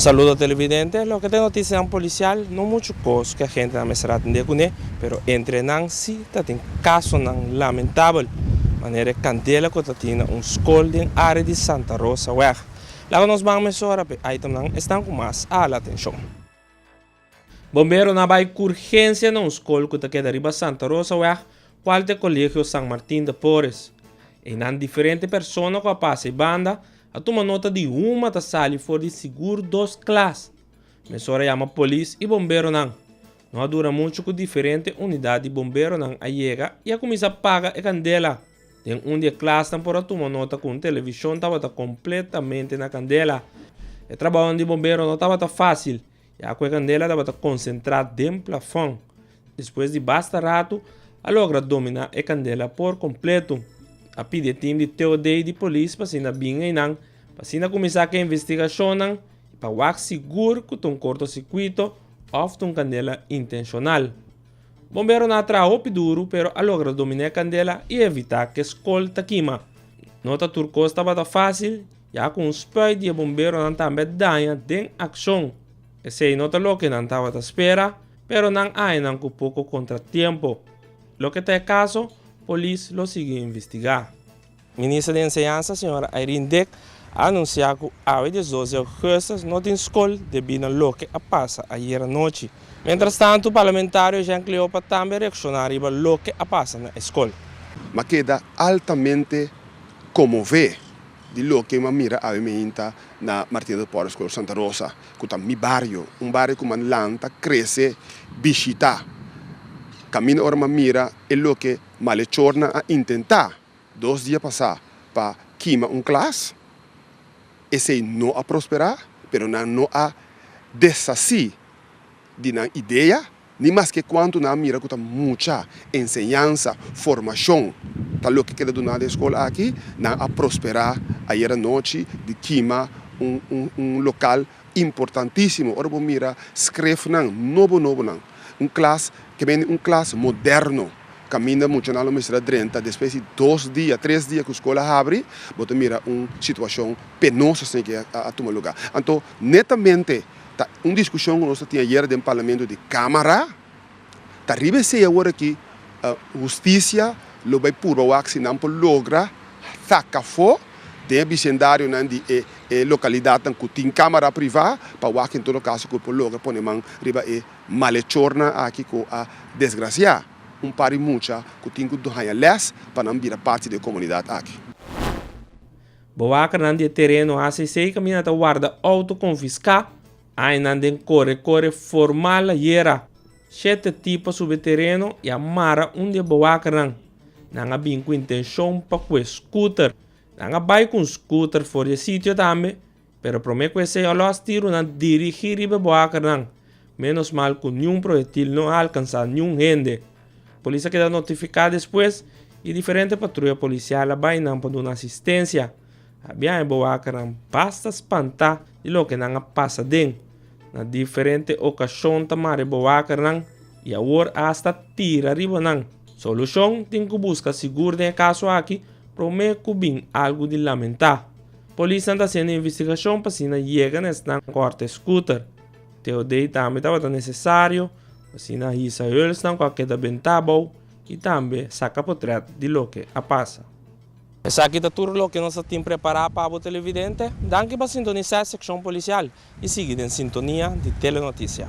Saludo, televidente. Loke ta e notisianan polisial, no muchu kos ku e agentenan mester atendé kuné, pero entre nan sí ta tin kasonan lamentabel, manera e kandela ku ta tin na un skol den área di Santa Rosaweg. Laga nos ban mesora pa e itemnan esnan ku mas a hala atenshon. Bomberonan a bai ku urgensia na un skol ku ta keda riba Santa Rosaweg, kual ta e Kolegio San Martin de Porres. Einan diferente persona ku a pasa e banda a tuma nota di huma ta sali for di sigur dos klas. Mesora yama polis i bomberonan. No a dura muchu ku diferente unidat di bomberonan a yega i a kuminsá paga e kandela. Den un di e klasnan por a tuma nota ku un televishon tabata kompletamente na kandela. E trabounan di bombero no tabata fásil, ya ku e kandela tabata konsentrá den plafòn. Despues di basta ratu, a logra dominá e kandela por kompleto. A pidi e tim di TOD di polis pa asina bin einan pa asina kuminsá ku e investigashonnan i pa wak sigur ku ta un kortosirkuito òf ta un kandela intenshonal. Bomberonan a traha hopi duru pero a logra dominá e kandela i evitá ku e skol ta kima. No ta tur kos tabata fásil, ya ku un spuit di e bomberonan tambe a daña den akshon. Esei no ta loke nan tabata spera, pero nan a haña nan ku poko kontratiempo. Loke ta e kaso, polis lo sigui investigá. Minister di Enseñansa, señora Irene Dick, a anunsiá ku awe 12 di ougùstùs no tin skol debí na loke a pasa ayera nochi. Mientrastantu, parlamentario Jean Cleopa tambe a reakshoná riba loke a pasa na e skol. M'a keda altamente konmové di loke m'a mira awe meinta na Martina de Porres Skol Santa Rosa, ku ta mi bario, un bario ku m'a lanta, krese, bishitá. Kaminda ora m'a mira e loke malechornan a intentá 2 dia pasá pa kima un klas, esei no a prosperá, pero nan no a deshasí di nan idea, ni maske kuantu nan a mira ku ta mucha enseñansa, formashon, ta loke keda duná den skol aki, nan a prosperá ayera nochi di kima un lokal importantísimo. Ora bo mira skrefnan nobo nobonan, un klas, ke bende un klas moderno, kaminda muchanan lo mester a drenta despues di 2 dia, 3 dia ku skol a habri, bo ta mira un situashon penoso asina ku a tuma lugá. Anto, netamente, ta un diskushon ku nos tin ayera den parlamento di Kámara, ta riba esei awor aki hustisia lo bai purba wak si nan por logra saka afó den e bisendarionan di e lokalidatnan ku tin kámara privá pa wak en todo kaso ku por logra pone man riba e malechornan aki ku a desgrasiá un par di mucha ku tin ku haña lès pa nan bira parti di e komunidat aki. Bewakernan di e tereno ACC kaminda ta warda outo konfiská, ainan den kore kore formal ayera. Shete tipo a subi e tereno i a mara un di e bewakernan. Nan a bin ku intenshon pa kue scooter. Nan a bai ku un scooter for di e sitio tambe, pero promé ku esei a lòs tirunan dirigí riba e bewakernan. Ménos mal ku niun proyektil no a alkansá niun hende. Polis a keda notifiká despues i diferente patruya polisial a bai nan pa duna asistensia. A biaha e bewakernan basta spantá di loke nan a pasa den. Na diferente okashon ta mara e bewakernan i awor asta tira riba nan. Solushon tin ku buska sigur den e kaso aki promé ku bin algu di lamentá. Polisnan ta hasiendo investigashon pa asina yega na esnan ku hòrta e skuter. TOD tambe tabata nesesario pa asina hisa hulsnan ku a keda bentá abou i tambe saka potrèt di loke a pasa. Esaki ta tur loke nos a tin prepará pa bo, televidente. Danki pa sintonisá e sekshon polisial i sigui den sintonia di Telenotisia.